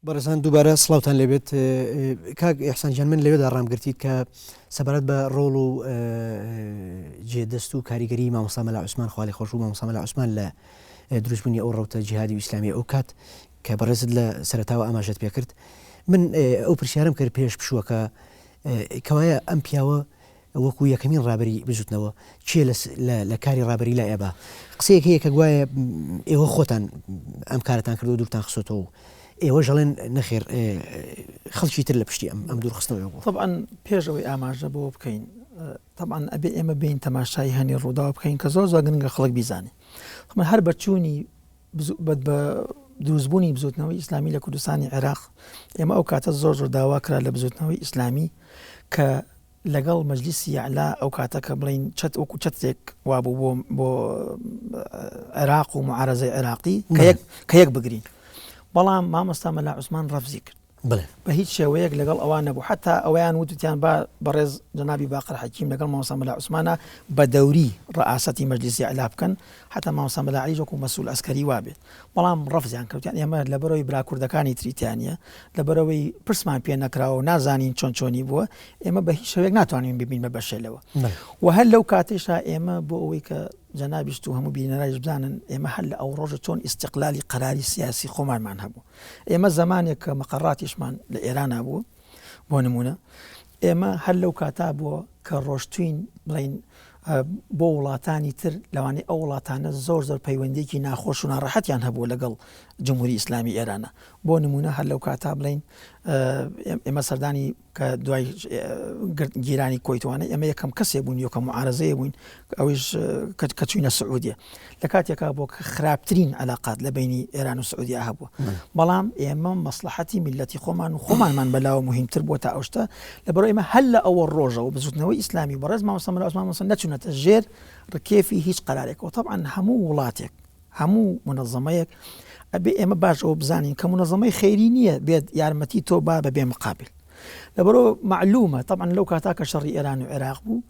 بەڕێزان دووبارە سڵاوتان لێبێت کاک ئیحسان گیان من لەوێدا ڕامگرتیت کە سەبارەت بە ڕۆڵ و جێدەست و کاریگەری مامۆستا مەلا عوسمان خوا لێخۆش بوو مامۆستا مەلا عوسمان لە دروستبوونی ئەو ڕەوتە جیهادی و ئیسلامی ئەو کات کە بەڕێزت لە سەرەتاوە ئاماژەت پێکرد من ئەو پرسیارم کرد پێش پشووەکە کەوایە ئەم پیاوە وەکو یەکەمین ڕابەری بزوتنەوە کێ لە کاری ڕابەری لای ئەبا؟ قسەیەک هەیە کە گوایە ئێوە خۆتان ئەم کارەتان کردووە دوورتان خستۆتەوە و ئێوەش ئەڵێن نەخێر خەڵکی تر لە پشتی ئەم ئەم دوورخستنەوەیەوە بووە. تەبعەن پێش ئەوەی ئاماژە بەوە بکەین تەبعەن ئەبێ ئێمە بێین تەماشای هەنێ ڕووداو بکەین کە زۆر زۆر گرنگە خەڵک بیزانێ. تەبعەن هەر بە چوونی بە دروستبوونی بزوتنەوەی ئیسلامی لە کوردستانی عێراق ئێمە ئەو کاتە زۆر زۆر داوا کرا لە بزوتنەوەی ئیسلامی کە لەگەڵ مەجلیسی یەعلا ئەو کاتە کە بڵێین چەت وەکو چەترێک وابوو بۆ بۆ عێراق و معارەزەی عێراقی کە یەک کە یەک بگرین بەڵام مامۆستا مەلا عوسمان ڕەفزی کرد بە هیچ شێوەیەک لەگەڵ ئەوان نەبوو حتا ئەویان وتیان با بەڕێز جەنابی باقر حەکیم لەگەڵ مامۆستا مەلا عوسمانە بە دەوری ڕئاسەتی مەجلیسی یەعلا بکەن حتا مامۆستا مەلا عەلیش وەکو مەسئول عەسکەری وابێت بەڵام ڕەفزیان کرد وتیان ئێمە لەبەرئەوەی برا کوردەکانی تری تیا نییە، لەبەرئەوەی پرسمان پێ نەکراوە و نازانین چۆن چۆنی بووە، ئێمە بە هیچ شێوەیەک ناتوانین ببین بە بەشێ لەوە. و هەر لەو کاتەیشا ئێمە بۆ ئەوەی کە جەنابیشت و هەموو بینەرانیش بزانن ئێمە هەر لە ئەو ڕۆژە چۆن ئیستیقلالی قەراری سیاسی خۆمانمان هەبوو. ئێمە زەمانێک کە مەقەڕاتیشمان لە ئێرانا بوو بۆ نموونە ئێمە هەر لەو کاتا بووە کە ڕۆشتوین بڵین بۆ وڵاتانی تر لەوانەیە ئەو وڵاتانە زۆر زۆر پەیوەندیەکی ناخۆش و ناڕەحەتیان هەبووە لەگەڵ جمهوری ئیسلامی ئێرانە بۆ نمونە هەر لەو کاتا بڵین ئێمە سەردانی کە دوای گیرانی کۆیتوانە ئێمە یەکەم کەسێ بوون یەکەم معارزەیە بووین ئەویش کە چوینە سعودیە لە کاتێکا بۆ کە خراپترین علاقات لە بینی ئێران و سعودیا هەبووە بەڵام ئێمە مەسلحەتی میلەتی خۆمان و خۆمانمان بەلاوە مهمتر بووە تا ئەوشتە لەبەر ئێمە هەر لە ئەوە ڕۆژەوە بزوتنەوەی ئیسلامی و بەڕێز مامۆستا مەلا عوسمان مامۆستا نەچوونەتە ژێر ڕکێفی هیچ قەرارێکەوە تەبعەن هەموو وڵاتێک هەموو منەظەمەیەک ئەبێ ئێمە باش ئەوە بزانین کە منەظەمەی خەیری نییە بێت یارمەتی تۆ با بە بێ مقابل لەبەرەوە معلومە تەبعەن لەو کاتا کە شەڕی ئێران و عێراق بوو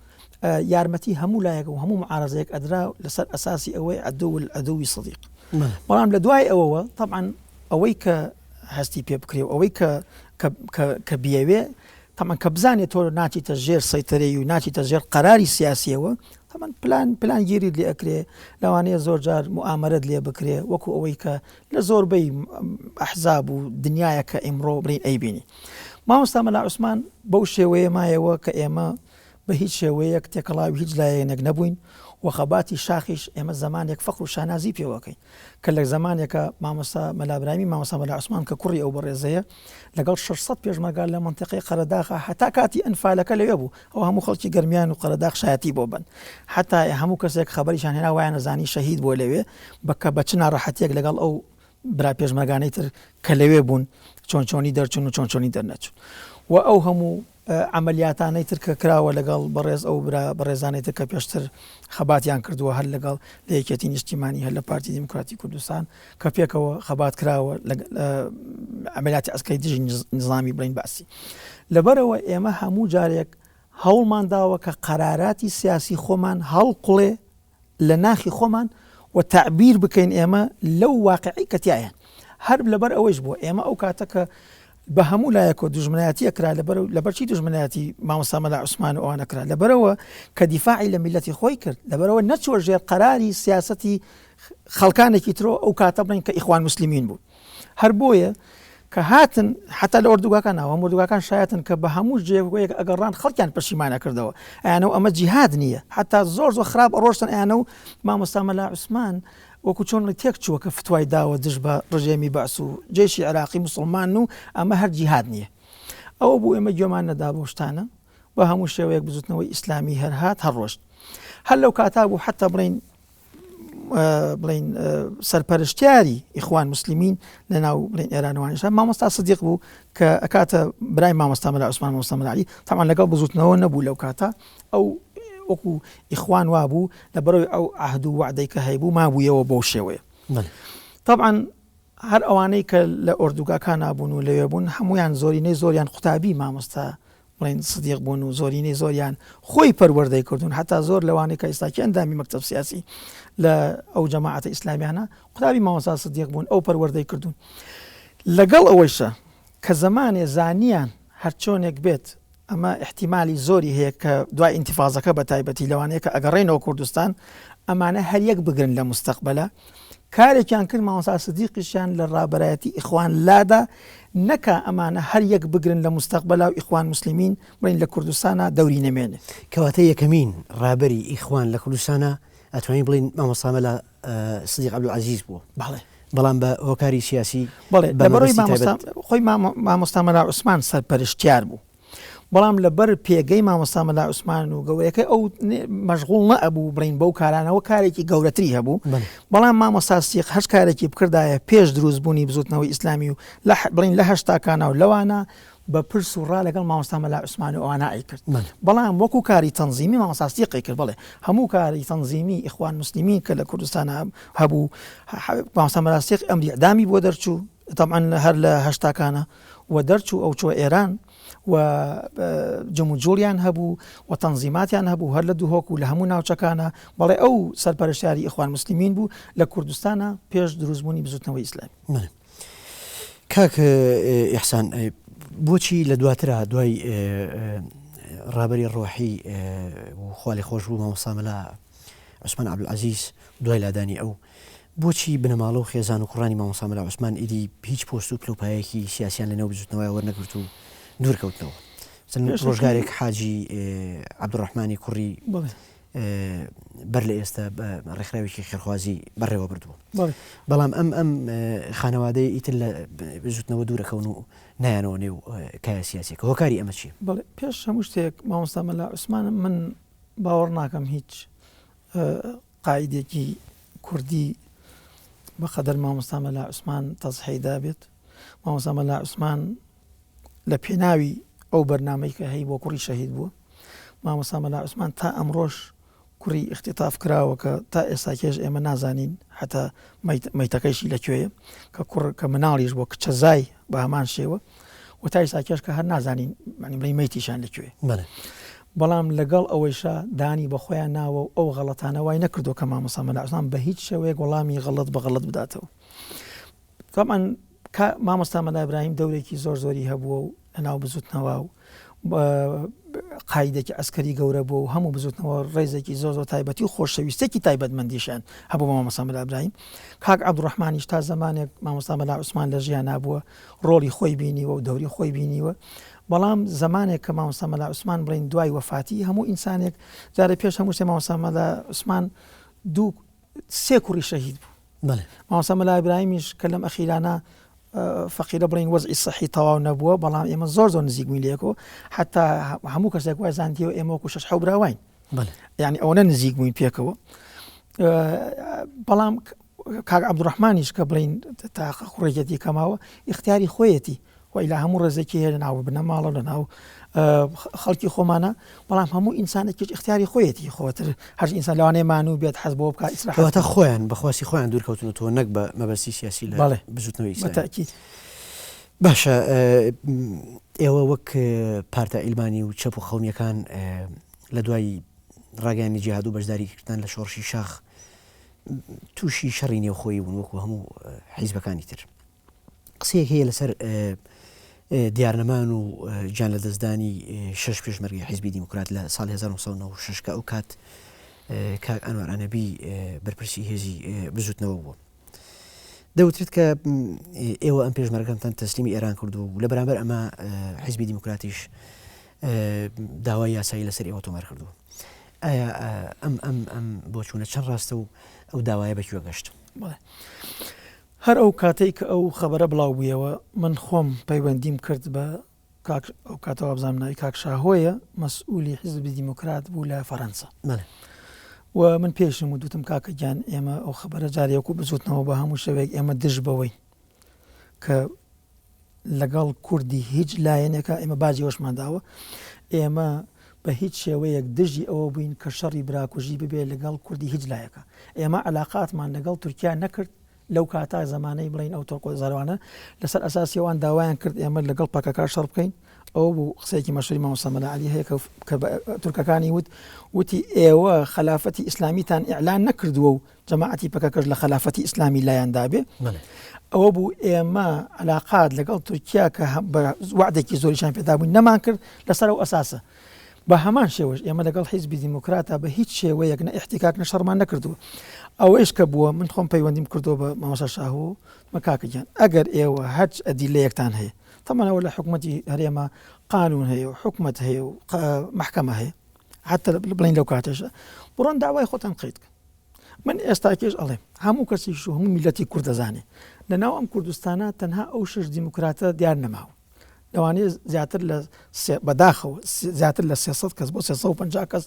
یارمەتی هەموو لایەک و هەموو معارەزەیەک ئەدرا لەسەر ئەساسی ئەوەی عدو العدو صدیق بەڵام لە دوای ئەوەوە تەبعەن ئەوەی کە هەستی پێ بکرێ و ئەوەی کە کە بیەوێ تەبعەن کە بزانێت تۆ ناچیتە ژێر سەیتەرەی و ناچیتە ژێر قەراری سیاسیەوە تەبعەن پلان پلانگیریت لێ ئەکرێ لەوانەیە زۆر جار موئامەرەت لێ بکرێ وەکو ئەوەی کە لە زۆربەی ئەحزاب و دنیایە کە ئیمڕۆ بڵین ئەیبینی مامۆستا مەلا عوسمان بەو شێوەیە مایەوە کە ئێمە بە هیچ شێوەیەک تێکەڵاوی هیچ لایەنێک نەبووین و خەباتی شاخیش ئێمە زەمانێک فەخر و شانازی پێوەکەین کە لە زەمانێکا مامۆستا مەلا برامی مامۆستا مەلا عوسمان کە کوڕی ئەو بەڕێزەیە لەگەڵ 600 پێشمەرگە لە مەنتیقەی قەرەداخا هەتا کاتی ئەنفالەکە لەوێ بوو ئەو هەموو خەڵکی گەرمیان و قەرەداخ شایەتی بۆ بن حتا هەموو کەسێک خەبەریشان هێنا وایان ئەزانی شەهید بووە لەوێ بە کە بە چ ناڕەحەتیەک لەگەڵ ئەو برا پێشمەرگانەی تر کە لەوێ بوون چۆن چۆنی دەرچوون و چۆن چۆنی دەرنەچوون و ئەو هەموو عەمەلیاتانەی تر کە کراوە لەگەڵ بەڕێز ئەو برا بەڕێزانەی تر کە پێشتر خەباتیان کردووە هەر لەگەڵ لە یەکێتی نیشتیمانی هەر لە پارتی دیموکراتی کوردستان کە پێکەوە خەبات کراوە لە عەمەلیاتی عەسکەری دژی نیزامی بڵێین بەعسی لەبەرئەوە ئێمە هەموو جارێک هەوڵمان داوە کە قەراراتی سیاسی خۆمان هەڵقوڵێ لە ناخی خۆمان و تەعبیر بکەین ئێمە لەو واقعی کە تیایە هەر لەبەر ئەوەیش بووە ئێمە ئەو کاتە کە بە هەموو لایەکەوە دوژمنایەتی ئەکرا لەبەر لەبەر چی دوژمنایەتی مامۆستا مەلا عوسمان و ئەوانە کرا لەبەرەوە کە دیفاعی لە میلەتی خۆی کرد لەبەرەوە نەچووە ژێر قەراری سیاسەتی خەڵکانێکی ترۆ ئەو کاتە بڵێن کە ئیخوان موسلمین بوو هەر بۆیە کە هاتن حتا لە ئۆردوگاکان ناوە ئۆردوگاکان شایەتن کە بە هەموو جێگەیەک ئەگەڕان خەڵکیان پەشیمانە کردەوە ئەیانە و ئەمە جیهاد نییە حتا زۆر زۆر خراپ ڕۆشتن ئەیانە و مامۆستا مەلا عوسمان وەکو چۆن تێک چووە کە فتوای داوە دژ بە ڕژێمی بەعس و جێشی عێراقی موسڵمان و ئەمە هەر جیهاد نییە ئەوە بوو ئێمە گوێمان نەدا بەو شتانە بە هەموو شێوەیەک بزوتنەوەی ئیسلامی هەر هات هەر ڕۆشت هەر لەو کاتا بوو حتا بڵین بڵین سەرپەرشتیاری ئیخوان موسلمین لە ناو بڵین ئێرانوانیشە مامۆستا سدیق بوو کە ئەکاتە برای مامۆستا مەلا عوسمان مامۆستا مەلا عەلی تەبعەن لەگەڵ بزوتنەوە نەبوو لەو کاتە ئەو وەکو ئیخوان وابوو لە بەرەوەی ئەو عهد و وعدەی کە هەیبوو مابوویەوە بەو شێوەیە تەبعەن هەر ئەوانەی کە لە ئۆردوگاکانا بوون و لەوێ بوون هەموویان زۆرینەی زۆریان قوتابی مامۆستا بڵێن سدیق بوون و زۆرینەی زۆریان خۆی پەروەردەی کردوون حتا زۆر لەوانەی کە ئێستاکی ئەندامی مەکتەب سیاسی لە ئەو جەماعەتە ئیسلامیانە قوتابی مامۆستا سدیق بوون ئەو پەروەردەی کردوون. لەگەڵ ئەوەیشا کە زەمانێ زانیان هەرچۆنێک بێت ئەمە ئیحتیمالی زۆری هەیە کە دوای ئینتیفازەکە بە تایبەتی لەوانەیە کە ئەگەڕێنەوە کوردستان ئەمانە هەر یەک بگرن لە مستەقبەلا کارێکیان کرد مامۆستا سدیقیشیان لە ڕابەرایەتی ئیخوان لادا نەکا ئەمانە هەر یەک بگرن لە مستەقبەلا و ئیخوان موسلمین بڵێن لە کوردستانا دەوری نەمێنێ. کەواتە یەکەمین ڕابەری ئیخوان لە کوردستانا ئەتوانین بڵێین مامۆستا مەلا سدیق عەبدولعەزیز بووە. بەڵێ. بەڵام بە هۆکاری سیاسی بەڵێ لەبەرئەوەی مامۆستا خۆی مامۆستا مەلا عوسمان سەرپەرشتیار بوو. بەڵام لەبەر پێگەی مامۆستا مەلا عوسمان و گەورەکەی ئەو مەشغوڵ نەئەبوو بڵێین بەو کارانەوە کارێکی گەورەتری هەبوو بەڵام مامۆستا سیق هەر کارێکی بکردایە پێش دروست بوونی بزوتنەوەی ئیسلامی و لە بڵین لە هەشتاکانە و لەوانە بە پرس و ڕا لەگەڵ مامۆستا مەلا عوسمان و ئەوانە ئەیکرد بەڵام وەکو کاری تەنزیمی مامۆستا سیقی کرد بەڵێ هەموو کاری تەنزیمی ئیخوان موسلمین کە لە کوردستان هەبوو مامۆستا مەلا سیق ئەمری ئیعدامی بۆ دەرچوو تەبعەن هەر لە هەشتاکانە و دەرچوو ئەو چوە ئێران و جموجوڵیان هەبوو و تەنزیماتیان هەبوو هەر لە دهۆک و لە هەموو ناوچەکانە بەڵێ ئەو سەرپەرشتیاری ئیخوان موسلمین بوو لە کوردستانە پێش دروستبوونی بزوتنەوەی ئیسلامی. کاک ئیحسان بۆچی لە دواترا دوای ڕابەری ڕۆحی و خوا لێخۆش بوو مامۆستا مەلا عوسمان عەبدولعەزیز دوای لادانی ئەو بۆچی بنەماڵە و خێزان و کوڕانی مامۆستا مەلا عوسمان ئیدی هیچ پۆست و پلەوپایەکی سیاسیان لەنێو بزوتنەوەیا وەرنەگرت و دوور کەوتنەوە؟ چەند ڕۆژگارێک حاجی عەبدولڕەحمانی کوڕی بەر لە ئێستا ڕێکخراوێکی خێرخوازی بەڕێوە بردووە. بەڵام ئەم ئەم خانەوادەی ئیتر لە بزوتنەوە دوورەکەون و نایەنەوە نێو کایە سیاسیەکە هۆکاری ئەمە چییە؟ بەڵێ پێش هەموو شتێک مامۆستا مەلا عوسمانم من باوەڕ ناکەم هیچ قائیدێکی کوردی بە قەدەر مامۆستا مەلا عوسمان تەزحی دابێت مامۆستا مەلا عوسمان لە پێناوی ئەو بەرنامەی کە هەی بۆ کوڕی شەهید بووە مامۆستا مەلا عوسمان تا ئەمڕۆش کوڕی اختطاف کراوە کە تا ئێستا کێش ئێمە نازانین حتا مەیتەکەیشی لەکوێیە کە کوڕ کە مناڵیش بۆ کچەزای بە هەمان شێوە و تا ئێستا کێش کە هەر نازانین معنی بڵێ مەیتیشان لەکوێ بەڵام لەگەڵ ئەوەیشا دانی بە خۆیان ناوە و ئەو غەڵەتانە وای نەکردووە کە مامۆستا مەلا عوسمان بە هیچ شێوەیەک وەڵامی غەڵەت بە غەڵەت بداتەوە. تەبعەن مامۆستا مەلا ئیبراهیم دەورێکی زۆر زۆری هەبووە و لەناو بزوتنەوە و قایدێکی ئەسکەری گەورە بوو و هەموو بزوتنەوە ڕێزێکی زۆر زۆر تایبەتی و خۆشەویستێکی تایبەتمەندیشیان هەبوو بە مامۆستا مەلا ئیبراهیم. کاک عەبدوڕەحمانیش تا زەمانێک مامۆستا مەلا عوسمان لە ژیانا بووە ڕۆڵی خۆی بینیوە و دەوری خۆی بینیوە بەڵام زەمانێک کە مامۆستا مەلا عوسمان بڵێین دوای وەفاتی هەموو ئینسانێک جارێ پێش هەموو شتێ مامۆستا مەلا عوسمان دوو سێ کوڕی شەهید بوو بەڵێ مامۆستا مەلا ئیبراهیمیش کە لەم ئەخیرانە فەقیرە بڵین وەزعی سەحی تەواو نەبووە بەڵام ئێمە زۆر زۆر نزیک بووین لەیەکەوە حتا هەموو کەسێک وای زانتیەوە ئێمە وەکو شەش حەو براواین یعنی ئەوەنە نزیک بووین پێکەوە بەڵام کاک عەبدوڕەحمانیش کە بڵێین تاقە کوڕێکێتی کەماوە ئیختیاری خۆیەتی و ئیلا هەموو ڕێزێکی هەیە لە ناو بنەماڵە لە ناو خەڵکی خۆمانە بەڵام هەموو ئینسانێکیش ئیختیاری خۆیەتی خۆتر هەر ئینسان لەوانەیە مانوو بێت حەز بۆ بکات ئیسراحەت کەواتە خۆیان بە خواستی خۆیان دوور کەوتنەتەوە نەک بە مەبەستی سیاسی لە بەڵێ بزوتنەوەی بە ئیسلامی. تەئکید. باشە ئێوە وەک پارتە عیلمانی و چەپ و قەومیەکان لە دوای ڕاگەیاندنی جیهاد و بەشداریکردنتان لە شۆڕشی شاخ تووشی شەڕی نێوخۆیی بوون وەکو هەموو حیزبەکانی تر. قسەیەک هەیە لەسەر دیارنەمان و گیان لەدەستدانی شەش پێشمەرگەی حیزبی دیموکرات لە ساڵی 1996 کە ئەو کات کاک ئەنوار ئەنەبی بەرپرسی هێزی بزوتنەوە بووە. دەوترێت کە ئێوە ئەم پێشمەرگەنتان تەسلیمی ئێران کردو و لە بەرامبەر ئەمە حیزبی دیموکراتیش داوای یاسایی لەسەر ئێوە تۆمار کردووە. ئایا ئەم ئەم ئەم بۆچوونە چەند ڕاستە و ئەو داوایە بە کوێ گەشت؟ بەڵێ. هەر ئەو کاتەی کە ئەو خەبەرە بڵاو بوویەوە من خۆم پەیوەندیم کرد بە کاک ئەو کاتە وابزانم ناوی کاک شاهۆیە مەسئولی حیزبی دیموکرات بوو لە فەرەنسا. بەڵێ. و من پێشم وت وتم کاکە گیان ئێمە ئەو خەبەرە جارێ وەکوو بزووتنەوە بە هەموو شێوەیەک ئێمە دژ بەوەین کە لەگەڵ کوردی هیچ لایەنێکا ئێمە باجی ئەوەشمان داوە ئێمە بە هیچ شێوەیەک دژی ئەوە بووین کە شەڕی براکوژی ببێ لەگەڵ کوردی هیچ لایەکە ئێمە علاقاتمان لەگەڵ تورکیا نەکرد لەو کاتا زەمانەی بڵین ئەو تۆقۆزەروانە لەسەر ئەساسی ئەوان داوایان کرد ئێمە لەگەڵ پەکەکە شەڕ بکەین. ئەوە بوو قسەیەکی مەشهوری مامۆستا مەلا عەلی هەیە کە بە تورکەکانی وت وتی ئێوە خەلافەتی ئیسلامیتان ئیعلان نەکردووە و جەماعەتی پەکەکەش لە خەلافەتی ئیسلامی لایان دابێ ئەوە بوو ئێمە علاقات لەگەڵ تورکیا کە بە وعدێکی زۆریشان پێدابووین نەمان کرد لەسەر ئەو ئەساسە بە هەمان شێوەش ئێمە لەگەڵ حیزبی دیموکراتا بە هیچ شێوەیەک نە احتکاک نە شەڕمان نەکردووە ئەوەیش کە بووە من خۆم پەیوەندیم کردووە بە مامۆستا شاهۆ مە کاکە گیان ئەگەر ئێوە هەرچ ئەدیلەیەکتان هەیە تەمان ئەوە لە حکومەتی هەرێمە قانون هەیە و حکومەت هەیە و مەحکەمە هەیە حتی بڵین لەو کاتەشە بڕۆن داوای خۆتان قەید کەن من ئێستاکێش ئەڵێم هەموو کەسیش و هەموو میلەتی کورد دەزانێ لەناو ئەم کوردستانە تەنها ئەو شش دیموکراتە دیار نەماون لەوانەیە زیاتر لە بەداخەوە زیاتر لە 300 کەس بۆ 350 کەس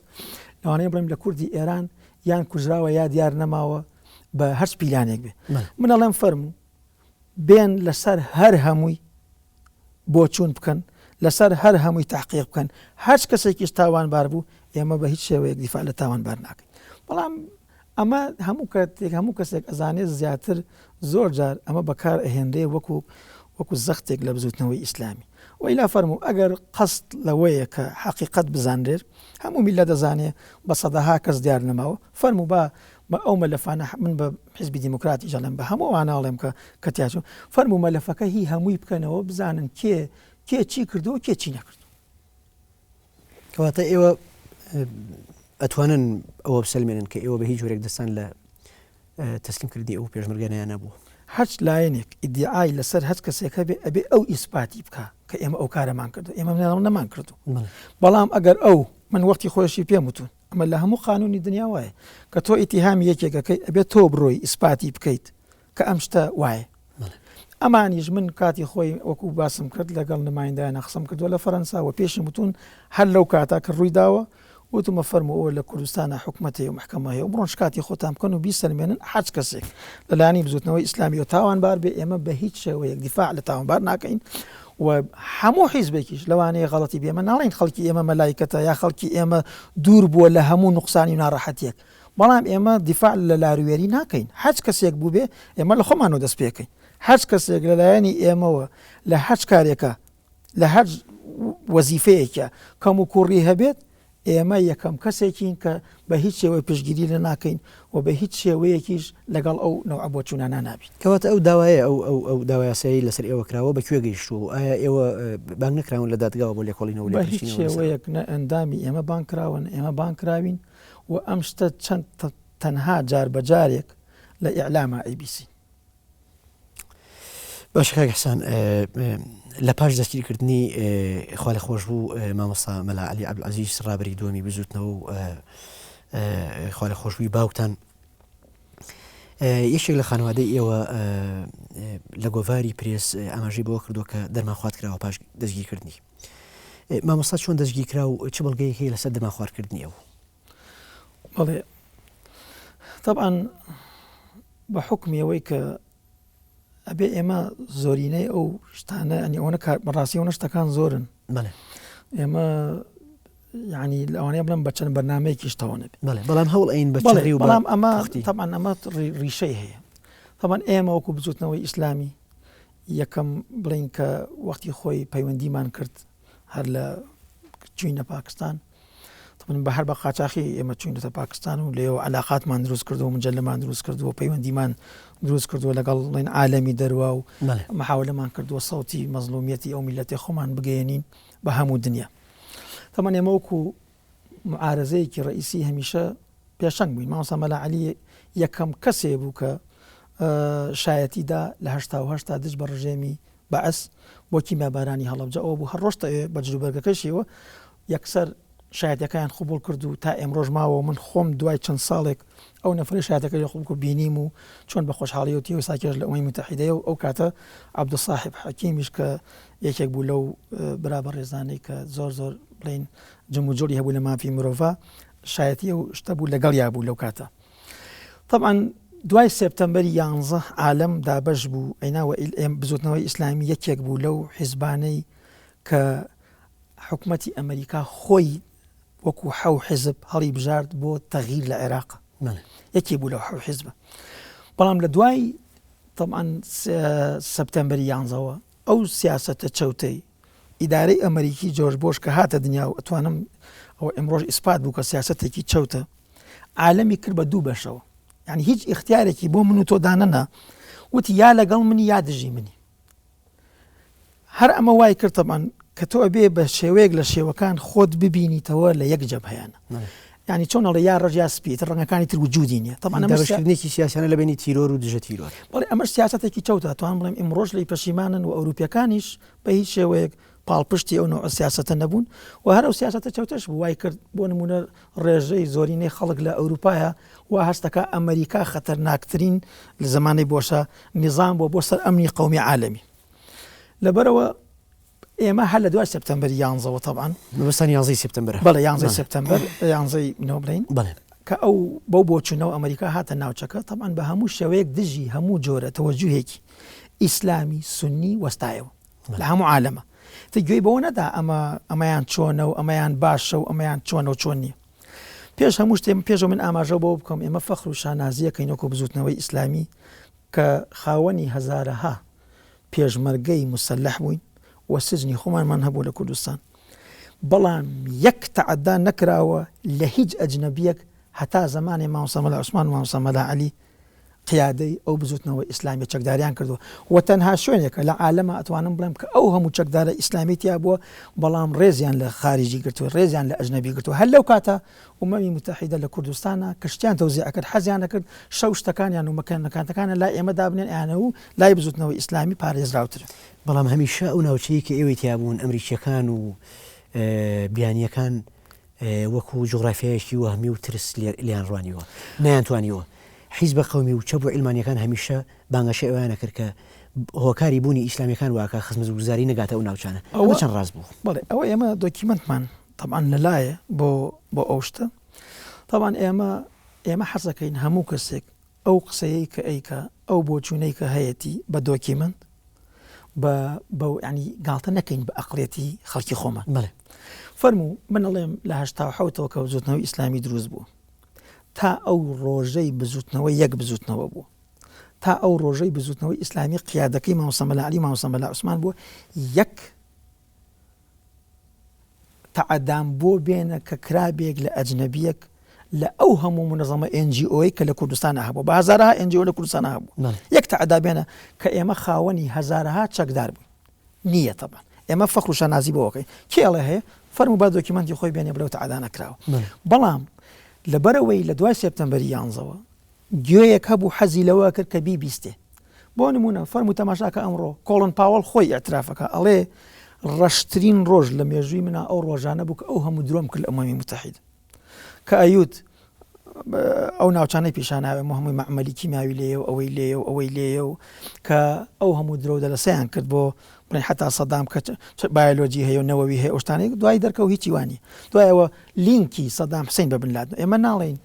لەوانەیە بڵێم لە کوردی ئێران یان کوژراوە یا دیار نەماوە بە هەرچ پیلانێک بێ من ئەڵێم فەرموو بێن لەسەر هەر هەمووی بۆچوون بکەن، لەسەر هەر هەمووی تەحقیق بکەن، هەرچ کەسێکیش تاوانبار بوو، ئێمە بە هیچ شێوەیەک دیفاع لە تاوانبار ناکەین. بەڵام ئەمە هەموو کاتێک هەموو کەسێک ئەزانێت زیاتر زۆر جار ئەمە بەکار ئەهێنرێ وەکو وەکو زەختێک لە بزوتنەوەی ئیسلامی. وەئیلا فەرموو ئەگەر قەست لەوەیە کە حەقیقەت بزانرێت، هەموو میللەت دەزانێ بە سەدەها کەس دیار نەماوە، فەرموو با بە ئەو مەلەفانە من بە حیزبی دیموکراتیش ئەڵێم بە هەموو ئەوانە ئەڵێم کە کە تیاچوون فەرموو مەلەفەکە هی هەمووی بکەنەوە بزانن کێ کێ چی کردووە کێ چی نەکردووە. کەواتە ئێوە ئەتوانن ئەوە بسەلمێنن کە ئێوە بە هیچ جۆرێک دەستان لە تەسلیم کردنی ئەو پێشمەرگانەیان نەبووە. هەرچ لایەنێک ئیدیعای لەسەر هەچ کەسێک هەبێ ئەبێ ئەو ئیسپاتی بکا کە ئێمە ئەو کارەمان کردو ئێمە نەمان کردو بەڵام ئەگەر ئەو من وەختی خۆشی پێم وتون ئەمە لە هەموو قانونی دنیا وایە کە تۆ ئیتیهامی یەکێک ئەکەی ئەبێت تۆ بڕۆی ئیسپاتی بکەیت کە ئەم شتە وایە. ئەمانیش من کاتی خۆی وەکو باسم کرد لەگەڵ نمایندایانە قسەم کردووە لە فەرەنسا و پێشم وتون هەر لەو کاتا کە ڕووی داوە وتمە فەرموو ئەوە لە کوردستانە حکومەت هەیە و محکەمە هەیە و بڕۆن شکاتی خۆتان بکەن و بیسەلمێنن هەرچ کەسێک لەلایەنی بزوتنەوەی ئیسلامیەوە تاوانبار بێ ئێمە بە هیچ شێوەیەک دیفاع لە تاوانبار ناکەین و هەموو حیزبێکیش لەوانەیە غەڵەتی بێ ئێمە ناڵێین خەڵکی ئێمە مەلایکەتە یا خەڵکی ئێمە دوور بووە لە هەموو نوقسانی و ناڕەحەتیەک بەڵام ئێمە دیفاع لە لاروێری ناکەین هەرچ کەسێک بووبێ ئێمە لە خۆمانەوە دەست پێکەین هەرچ کەسێک لەلایەنی ئێمەوە لە هەرچ کارێکە لە هەر وەزیفەیەکە کەم و کوڕی هەبێت ئێمە یەکەم کەسێکین کە بە هیچ شێوەیەک پشتگیری لێ ناکەین و بە هیچ شێوەیەکیش لەگەڵ ئەو نەوعە بۆچوونانە نابین. کەواتە ئەو داوایە، ئەو ئەو ئەو داوا یاساییەی لەسەر ئێوە کراوە بە کوێ گەیشتووە و ئایا ئێوە بانگ نەکراون لە دادگاوە بۆ لێکۆڵینەوە و بە هیچ لێپرسینەوە لەسەر؟ شێوەیەک نە ئەندامی ئێمە بانگ کراون، ئێمە بانگ کراوین و ئەم شتە چەند تەنها جار بە جارێک لە ئیعلاما ئەیبیسین. باشە کاک حسان لە پاش دەستگیرکردنی خوا لە خۆش بوو مامۆستا مەلا عەلی عەبدولعەزیز ڕابەری دووەمی بزوتنەوە و خوا لە خۆشبووی باوکتان یەکێک لە خانەوادەی ئێوە لە گۆڤاری پرێس ئاماژەی بەوە کردووە کە دەرمانخوارد کراوە پاش دەستگیرکردنی مامۆستا چۆن دەستگیر کرا و چ بەڵگەیەک هەیە لەسەر دەرمانخواردکردنی ئەو؟ بەڵێ تەبعەن بە حوکمی ئەوەی کە ئەبێ ئێمە زۆرینەی ئەو شتانە ئەنی ئەوەنە کار بەڕاستی ئەوەنە شتەکان زۆرن ئێمە ینی لەوانەیە بڵێم بە چەند بەرنمەیەکیش تەواو نەبێ بەڵام هەوڵ ئەین بە چڕی و بەڵام ئەمە تەبعەن ئەمە ڕیشەی هەیە تەبعەن ئێمە وەکو بزوتنەوەی ئیسلامی یەکەم بڵین کە وەختی خۆی پەیوەندیمان کرد هەر لە چوینە پاکستان من بە هەر بە قاچاخی ئێمە چوینەتە پاکستان و لێەوە علااقاتمان دروست کردو مجلەمان دروست کردووە پەیوەندیمان دروست کردووە لەگەڵ ڵێن عالەمی دەروا و محاولەمان کردووە سەوتی مەزلومیەتی ئەو میلەتی خۆمان بگەێنین بە هەموو دنیا تەمان ئێمە وەکو معارزەیەکی ڕئیسی هەمیشە پێشەنگ بووین مامۆستا مەلا عەلی یەکەم کەسێ بوو کە شایەتی دا لە هەشتا و هەشتا دژ بە ڕژێمی بەعس بۆ کیمیابارانی هەڵەبجە ئەوە بوو هەر ڕۆشتە ئەوێ بە جلوبەرگەکەشیەوە یەکسەر شایەتەکەیان قبوڵ کرد و تا ئێمڕۆژ ماوە من خۆم دوای چەند ساڵێک ئەو نەفرەی شایەتەکەی لە قبوڵ کرد بینیم و چۆن بە خۆشحاڵیەوە تیەوە ساکێش لە ئومەی موتەحیدەیە و ئەو کاتە عەبدولساحیب حەکیمیش کە یەکێک بوو لەو برا بەڕێزانەی کە زۆر زۆر بڵێین جموجۆڵی هەبوو لە مافی مرۆڤا شایەتی ئەو شتە بوو لەگەڵیا بوو لەو کاتە طبعا دوای سێپتەمبەری یانزە عالەم دابەش بوو ئەینا وە ئێم بزوتنەوەی ئیسلامی یەکێک بوو لەو حیزبانەی کە حکومەتی ئەمریکا خۆی وەکو حەو حیزب هەڵی بژارد بۆ تەغییر لە عێراق یەکێ بوو لەو حەو حیزبە بەڵام لە دوای طبعا سپتەمبەری یانزەوە ئەو سیاسەتە چەوتەی. ئیدارەی ئەمەریکی جۆرج بۆش کە هاتە دنیا و ئەتوانم ئەوە ئیمڕۆژ ئیسپات بوو کە سیاسەتێکی چەوتە عالەمی کرد بە دوو بەشەوە یعنی هیچ ئیختیارێکی بۆ من و تۆ دانەنا وتی یا لەگەڵ منی یا دژی منی هەر ئەمە وای کرد تەبعەن کە تۆ ئەبێ بە شێوەیەک لە شێوەکان خۆت ببینیتەوە لە یەک جەبهەیانە یعنی چۆن ئەڵێ یا ڕەش یا سپی تر ڕەنگەکانی تر وجودی نییە تەبعەن ئەمە دابەشکردنێکی سیاسیانە لە بەینی تیرۆر و دژە تیرۆر. بەڵێ ئەمەش سیاسەتێکی چەوتە ئەتوانم بڵێم ئیمڕۆش لێی پەشیمانن و ئەوروپیەکانیش بە هیچ شێوەیەک پاڵپشتی ئەو نەوعە سیاسەتە نەبوون و هەر ئەو سیاسەتە چەوتەش بوو وای کرد بۆ نمونە ڕێژەی زۆرینەی خەڵک لە ئەوروپایە وا هەستەکا ئەمریکا خەتەرناکترین لە زەمانەی بۆشە نیزام بووە بۆ سەر ئەمنی قەومی عالەمی لەبەرەوە ئێمە هەر لە دوای سپتەمبەری یانزەوە تەبعەن مەبەستان یانزەی سپتەمبەرە؟ بەڵێ یانزەی سپتەمبەر یانزەی نۆ بڵێین بەڵێ کە ئەو بەو بۆچوونەوە ئەمریکا هاتە ناوچەکە تەبعەن بە هەموو شێوەیەک دژی هەموو جۆرە تەوەجوهێکی ئیسلامی سوننی وەستایەوە لە هەموو عالەمە تە گوێی بەوە نەدا ئەمە ئەمەیان چۆنە و ئەمەیان باشە و ئەمەیان چۆنە و چۆن نییە پێش هەموو شتێ پێشەوە من ئاماژە بەوە بکەم ئێمە فەخر و شانازیەکەین وەکو بزوتنەوەی ئیسلامی کە خاوەنی هەزارەها پێشمەرگەی موسەلەح بووین و سجنی خۆمانمان هەبوو لە کوردستان بەڵام یەک تەعەدا نەکراوە لە هیچ ئەجنەبیەک هەتا زەمانی مامۆستا مەلا عوسمان و مامۆستا مەلا عەلی قیادەی ئەو بزوتنەوە ئیسلامیە چەکداریان کردووە و تەنها شوێنێکە لە عالەما ئەتوانم بڵێم کە ئەو هەموو چەکدارە ئیسلامی تیا بووە بەڵام ڕێزیان لە خارجی گرتووە ڕێزیان لە ئەجنەبی گرتووە هەر لەو کاتە ئومەمی موتەحیدە لە کوردستانا کە شتیان تەوزیع ئەکرد حەزیان ئەکرد شەو شتەکانیان و مەکانەکانتەکانیان لای ئێمە دابنێن ئەیانە و لای بزوتنەوەی ئیسلامی پارێزراوترن. بەڵام هەمیشە ئەو ناوچەیەی کە ئێوەی تیا بوون ئەمریکییەکان و بیانییەکان وەکو جوغرافیایەکی وەهمی و ترس لێیان ڕوانیوە نەیانتوانیوە حیزبە قەومی و چەپ و عیلمانییەکان هەمیشە بانگەشەی ئەوەیان ئەکرد کە هۆکاری بوونی ئیسلامییەکان واکا خزمەتگوزاری نەگاتە ئەو ناوچانە ئەوە چەند ڕاست بوو؟ بەڵێ ئەوە ئێمە دۆکیمەنتمان تەبعەن لە لایە بۆ بۆ ئەو شتە تەبعەن ئێمە ئێمە حەزەکەین هەموو کەسێک ئەو قسەیەی کە ئەیکا ئەو بۆچوونەی کە هەیەتی بە دۆکیمنت بە بە ینی گاڵتە نەکەین بە ئەقلێتی خەڵکی خۆمان بەڵێ فەرموو من ئەڵێم لە هەشتا و حەوتەوە کە بزوتنەوەی ئیسلامی دروست بوو تا ئەو ڕۆژەی بزوتنەوە یەک بزوتنەوە بوو تا ئەو ڕۆژەی بزوتنەوەی ئیسلامی قیادەکەی مامۆستا مەلا عەلی مامۆستا مەلا عوسمان بووە یەک تەعەدام بۆ بێنە کە کرابێک لە ئەجنەبیەک لە ئەو هەموو منەزەمە NGO ی کە لە کوردستانە هەبوو بە هەزارەها NGO لە کوردستانە هەبوو یەک تەعەدا بێنە کە ئێمە خاوەنی هەزارەها چەکدار بووین نییە تەبعەن ئێمە فەخر و شانازی بۆ ئەکەین کێ ئەڵێ هەیە فەرموو با دۆکیمەنتی خۆی بێنێ بڵێ تەعەدا نەکراوە بەڵام لەبەرەوەی لە دوای سێپتەمبەری یانزەوە گوێیەک هەبوو حەزی لەوە کرد کە بیبیستێ. بۆ نموونە فەرموو تەماشاکە ئەمڕۆ کۆڵن پاوەڵ خۆی ئیعترافەکا ئەڵێ ڕەشترین ڕۆژ لە مێژووی منا ئەو ڕۆژانە بوو کە ئەو هەموو درۆم کرد لە ئومەمی موتەحید کە ئەیوت ئەو ناوچانەی پیشاناوێ و هەمووی مەعمەلی کیمیاوی لێیە و ئەوەی لێیە و ئەوەی لێیە و کە ئەو هەموو درۆ دەلەسەیان کرد بۆ بڵێن حتا سەدام کە بایۆلۆجی هەیە و نەوەوی هەیە ئەو شتانەی دوای دەرکەوت هیچی وانی دوایەوە لینکی سەدام حسین بە بن لادن ئێمە ناڵێین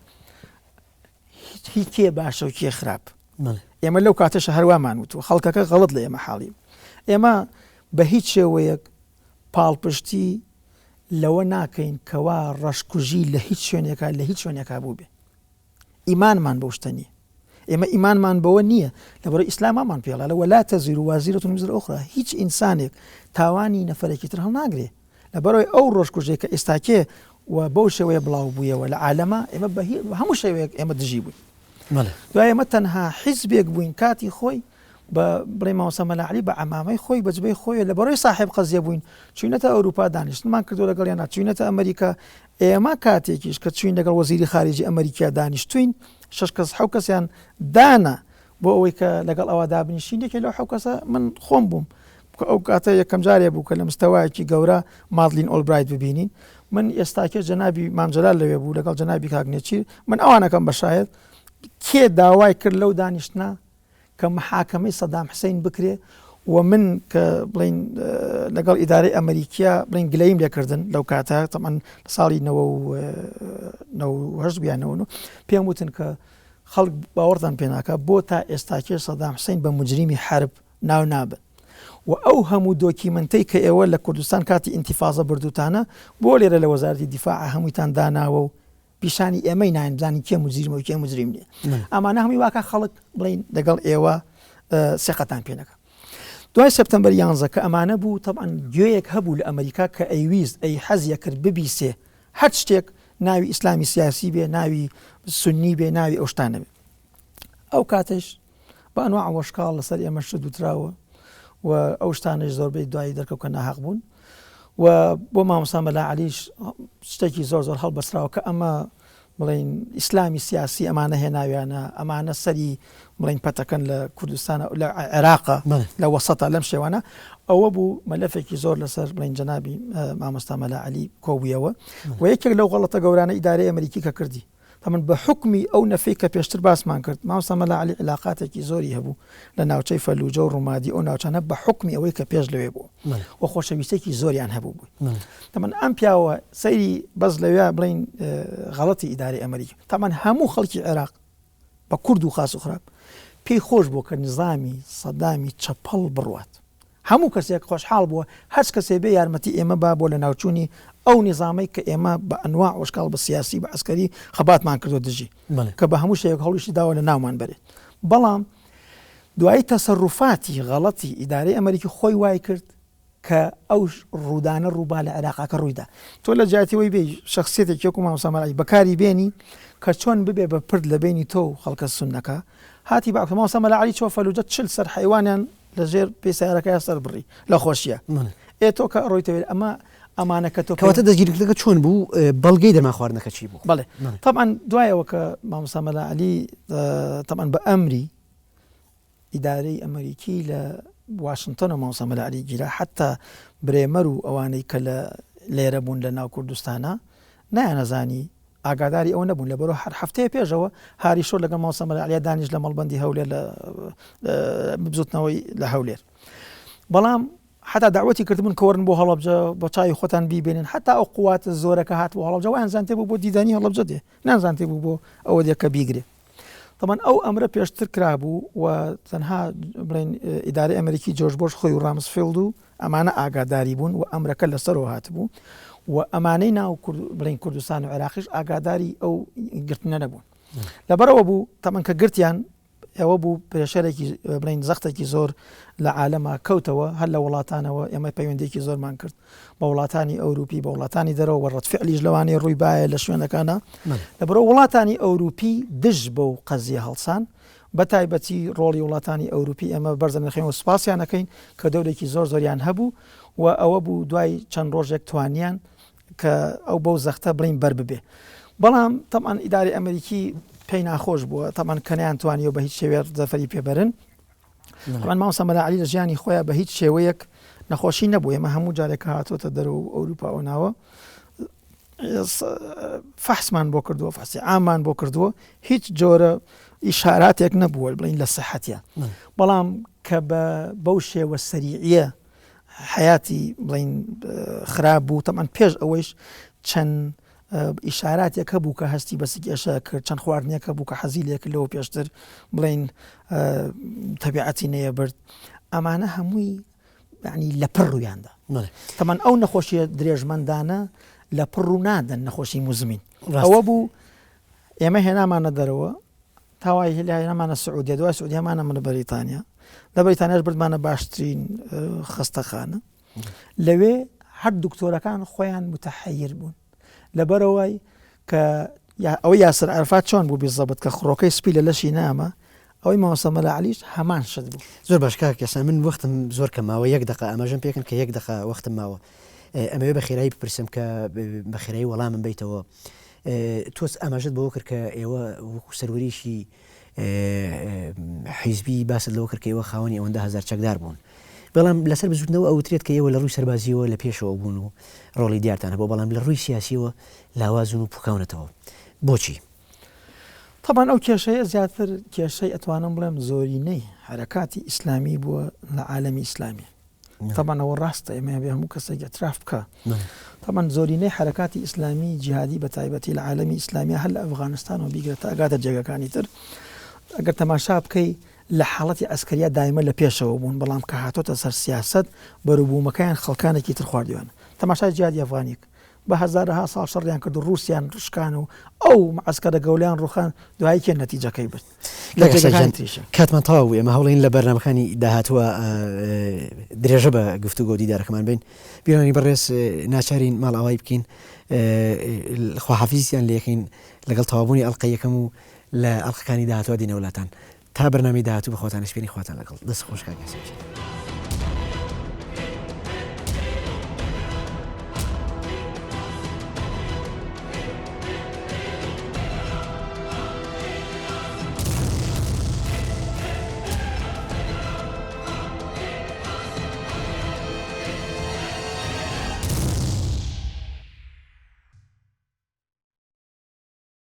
هی کێ باشە و کێ خراپ ئێمە لەو کاتەشە هەروامان وتووە خەڵکەکە غەڵت لە ئێمە حاڵی ئێمە بە هیچ شێوەیەک پاڵپشتی لەوە ناکەین کەوا ڕەشکوژی لە هیچ شوێنێکا لە هیچ شوێنێکا بوو بێ ئیمانمان بەو شتە نییە ئێمە ئیمانمان بەوە نییە لەبەر ئیسلامامان پێڵا لە ولا تزیر وازیرة وزر أخرى هیچ ئینسانێک تاوانی نەفەرێکی تر هەڵناگرێ لەبەرئەوەی ئەو ڕۆژکوژەی کە ئێستاکێ و بەو شێوەیە بڵاو بوویەوە لە عالەما ئێمە بە هەموو شێوەیەک ئێمە دژی بووین. دوای ئێمە تەنها حیزبێک بووین کاتی خۆی بە بڵێ مامۆستا مەلا عەلی بە عەمامەی خۆی بە جبەی خۆی لە بەڕۆی ساحێب قەزیە بووین چوینەتە ئەوروپا دانیشتنمان کردو لەگەڵیانە چوینەتە ئەمریکا ئێمە کاتێکیش کە چوین لەگەڵ وەزیری خارجی ئەمریکا دانیشتوین شش کەس حەو کەسیان دانا بۆ ئەوەی کە لەگەڵ ئەوە دابنیشین یەکێ لەو حەو کەسە من خۆم بووم کە ئەو کاتە یەکەم جارێ بوو کە لە مستەوایەکی گەورە مادلین ئۆلبرایت ببینین من ئێستاکێ جەنابی مام جەلال لەوێ بوو لەگەڵ جەنابی کاک نێچیر من ئەوانەکەم بە شایەت کێ داوای کرد لەو دانیشتنە کە محاکەمەی سەدام حسین بکرێ و من کە بڵین لەگەڵ ئیدارەی ئەمریکیا بڵین گلەیم لێکردن لەو کاتە تەمان لە ساڵی 1970 بیانەوە پێم وتن کە خەڵک باوەڕتان پێ ناکا بۆ تا ئێستاکێ سەدام حسین بە موجریمی حەرب ناو نابەن و ئەو هەموو دۆکیمنتەی کە ئێوە لە کوردستان کاتی ئینتیفازە بردوتانە بۆ لێرە لە وەزارەتی دیفاع هەموویتان داناوە و پیشانی ئێمەی ناین بزانین کێ موجریمە و کێ موجریم نییە ئەمانە هەمووی واکە خەڵک بڵین لەگەڵ ئێوە سێقەتان پێ نەکە. دوای سەپتەمبەر یانزە کە ئەمانە بوو تەبعەن گوێیەک هەبوو لە ئەمریکا کە ئەیویست ئەی حەزی ئەکرد ببیسێ هەر شتێک ناوی ئیسلامی سیاسی بێ ناوی سوننی بێ ناوی ئەو شتانە بێ ئەو کاتەش بە ئەنواع وەشکاڵ لەسەر ئێمە شت وتراوە و ئەو شتانەش زۆربەی دوایی دەرکەوت کە ناهەق بوون و بۆ مامۆستا مەلا عەلیش شتێکی زۆر زۆر هەڵبەستراوە کە ئەمە بڵێین ئیسلامی سیاسی ئەمانە هێناویانە ئەمانە سەری بڵێین پەتەکەن لە کوردستان لە عێراقە لە وەسەتە لەم شێوانە ئەوە بوو مەلەفێکی زۆر لەسەر بڵێن جەنابی مامۆستا مەلا عەلی کۆبوویەوە و یەکێک لەو غەڵەتە گەورانە ئیدارەی ئەمریکی کە کردی تەمەن بە حوکمی ئەو نەفەی کە پێشتر باسمان کرد، مامۆستا مەلا عەلی عیلاقاتێکی زۆری هەبوو لە ناوچەی فەلوجە و ڕومادی ئەو ناوچانە بە حوکمی ئەوەی کە پێش لەوێ بوو و خۆشەویستێکی زۆریان هەبوو بووی. تەمەن ئەم پیاوە سەیری بەس لەوێ بڵێین غەڵەتی ئیدارەی ئەمریکی تەمەن هەموو خەڵکی عێراق بە کورد و خاس و خراپ پێی خۆش بوو کە نظامی سەدامی چەپەڵ بڕوات. هەموو کەسێک خۆشحاڵ بووە هەرچ کەسێ بێ یارمەتی ئێمە با بۆ لەناوچوونی ئەو نیزامەی کە ئێمە بە ئەنواع وەشکاڵ بە سیاسی بە عەسکەری خەباتمان کردوە دژی کە بە هەموو شێوەیەک هەوڵیشی داوە لە ناومان بەرێ بەڵام دوایی تەسەروفاتی غەڵەتی ئیدارەی ئەمەریکی خۆی وای کرد کە ئەو ڕوودانە ڕووبا لە عێراقاکە ڕوویدا تۆ لە جیاتی وەی بێی شەخسیەتێکی وەکو مامۆستا مەلا عەلی بەکاری بێنی کە چۆن ببێ بە پرد لە بەینی تۆ و خەڵکە سوننەکە هاتی بە مامۆستا مەلا عەلی چوە فەلوجە 40 سەر حەیوانیان لە ژێر پێی سەیارەکەیا سەر بڕی لە خۆشیە ئێ تۆ کە ئەڕۆیتە وێ ئەمە ئەمانە کە تۆ کەواتە دەستگیرکردنەکە چۆن بوو بەڵگەی دەرمان خواردنەکە چی بوو؟ بەڵێ تەبعەن دوایەوە کە مامۆستا مەلا عەلی تەبعەن بە ئەمری ئیدارەی ئەمریکی لە واشنتۆن و مامۆستا مەلا عەلی گیرا حتا برێمەر و ئەوانەی کە لە لێرە بوون لە ناو کوردستانە نایانەزانی ئاگاداری ئەوە نەبوون لەبەرئەوە هەر هەفتەیە پێشەوە هاری شۆر لەگەڵ مامۆستا مەلا عەلیا دانیشت لە مەڵبەندی هەولێر لە بزوتنەوەی لە هەولێر بەڵام حتا داوەتی کردبوون کە وەرن بۆ هەڵەبجە بە چاوی خۆتان بیبێنن حتا ئەو قواتە زۆرەکە هات بۆ هەڵەبجە وایان زانتێ بوو بۆ دیدانی هەڵەبجە دێ نانزانتێ بوو بۆ ئەوە دێ کە بیگرێ تەبعەن ئەو ئەمرە پێشتر کرابوو و تەنها بڵێن ئیدارەی ئەمریکی جۆرج بۆش خۆی و ڕامسفیڵد و ئەمانە ئاگاداری بوون و ئەمرەکە لەسەرەوە هاتبوو و ئەمانەی ناو بڵێن کوردستان و عێراقیش ئاگاداری ئەو گرتنە نەبوون لەبەرەوە بوو تەمەن کە گرتیان ئەوە بوو پرێشەرێکی بڵین زەختێکی زۆر لە عالەما کەوتەوە هەر لە وڵاتانەوە ئێمە پەیوەندێکی زۆرمان کرد بە وڵاتانی ئەوروپی بە وڵاتانی دەرەوە وە ڕەدفعلیش لەوانەیە ڕووی بایە لە شوێنەکانە لەبەرئەوە وڵاتانی ئەوروپی دژ بەو قەزیە هەڵسان بە تایبەتی ڕۆڵی وڵاتانی ئەوروپی ئێمە بەرز دەنرخێن و سوپاسیان ئەکەین کە دەورێکی زۆر زۆریان هەبوو و ئەوە بوو دوای چەند ڕۆژێک توانیان کە ئەو بەو زەختە بڵین بەر ببێ بەڵام تەمان ئیداری ئەمریکی پێی ناخۆش بووە تەمان کەنیان توانیوە بە هیچ شێوێ زەفەری پێبەرن تەبعەن مامۆستا مەلا عەلی لە ژیانی خۆیان بە هیچ شێوەیەک نەخۆشی نەبوو ئێمە هەموو جارێک کە هاتووەتە دەرەوە و ئەوروپا ئەو ناوە فەحسمان بۆ کردووە فەحسی عامان بۆ کردووە هیچ جۆرە ئیشاراتێک نەبووە بڵین لە سەحەتە بەڵام کە بە بەو شێوە سەریعە حیاتی بڵین خراپ بوو تەمان پێش ئەوەیش چەند ئیشاراتێک هەبوو کە هەستی بە سک ئێشە کرد، چەند خواردنێک هەبوو کە حەزی لێ کرد لەوە پێشتر بڵێین تەبیعەتی نەیەبرد، ئەمانە هەمووی یانی لەپڕ ڕوویاندا. تەمان ئەو نەخۆشیە درێژمەندانە لەپڕ ڕوو نادەن نەخۆشی موزمین. ئەوە بوو ئێمە هێنامانە دەرەوە تا وای هێنامانە سعودیە دوای سعودیە هێنامانە بەریتانیا لە بەریتانیاش بردمانە باشترین خەستەخانە. لەوێ هەر دکتۆرەکان خۆیان متحیر بوون لەبەرەوەی کە ئەوە یاسر عرفات چۆن بوو بیزەبت کە خڕۆکەی سپی لە لەشی نامە ئەوەی مامۆستا مەلا عەلیش هەمان شت بوو. زۆر باش کاک یاسا من وەختم زۆر کەم ماوە یەک دەقە ئاماژەم پێکەن کە یەک دەقە وەختم ماوە ئەمەوێ بە خێرایی بپرسم کە بە خێرایی وەڵامم بەیتەوە تۆ ئاماژەت بەوە کرد کە ئێوە وەکو سەروەریی حیزبی باست لەوە کرد کە ئێوە خاوەنی ئەوەندە هەزار چەکدار بوون. بەڵام لەسەر بزووتنەوە ئەوترێت کە ئێوە لە ڕووی سەربازییەوە لە پێشەوە بوون و ڕۆڵی دیارتان هەبووە، بەڵام لە ڕووی سیاسییەوە لاوازن و پووکاونەتەوە. بۆچی؟ تەبعەن ئەو کێشەیە زیاتر کێشەی ئەتوانم بڵێم زۆرینەی حەرەکاتی ئیسلامی بووە لە عالەمی ئیسلامی. تەبعەن ئەوە ڕاستە ئێمە ئەبێ هەموو کەسێک ئیعتراف بکا تەبعەن زۆرینەی حەرەکاتی ئیسلامی جیهادی بە تایبەتی لە عالەمی ئیسلامیە هەر لە ئەفغانستانەوە بیگرە تا ئەگاتە جێگەکانی تر ئەگەر تەماشا بکەی لە حاڵەتی عەسکەریا دایمە لە پێشەوە بوون بەڵام کە هاتۆتە سەر سیاسەت بەروبوومەکەیان خەڵکانێکی تر خواردویانە تەماشای جیهادی ئەفغانیک. بە هەزارەها ساڵ شەڕیان کرد و ڕووسیان شکان و ئەو معسکەرە گەولەیان ڕووخان، دوایی کێ نەتیجەکەی برد؟ لە کاک حسێن جێگەکانی گیان تریشە. کاتمان تەواو بوو ئێمە هەوڵین لە بەرنامەکانی داهاتووە درێژە بە گفتوگۆ و دیدارەکەمان بەین. بیرانی بەڕێز ناچارین ماڵئاوایی بکەین خواحافیزیان لێکەین لەگەڵ تەواوبوونی ئەڵقەی یەکەم و لە ئەڵقەکانی داهاتووە دێنەوە لاتان. تا بەرنامەی داهاتوو بە خۆتان ئەسپێرین خواتان لەگەڵ. دەست خۆش کاک حسێن گیان.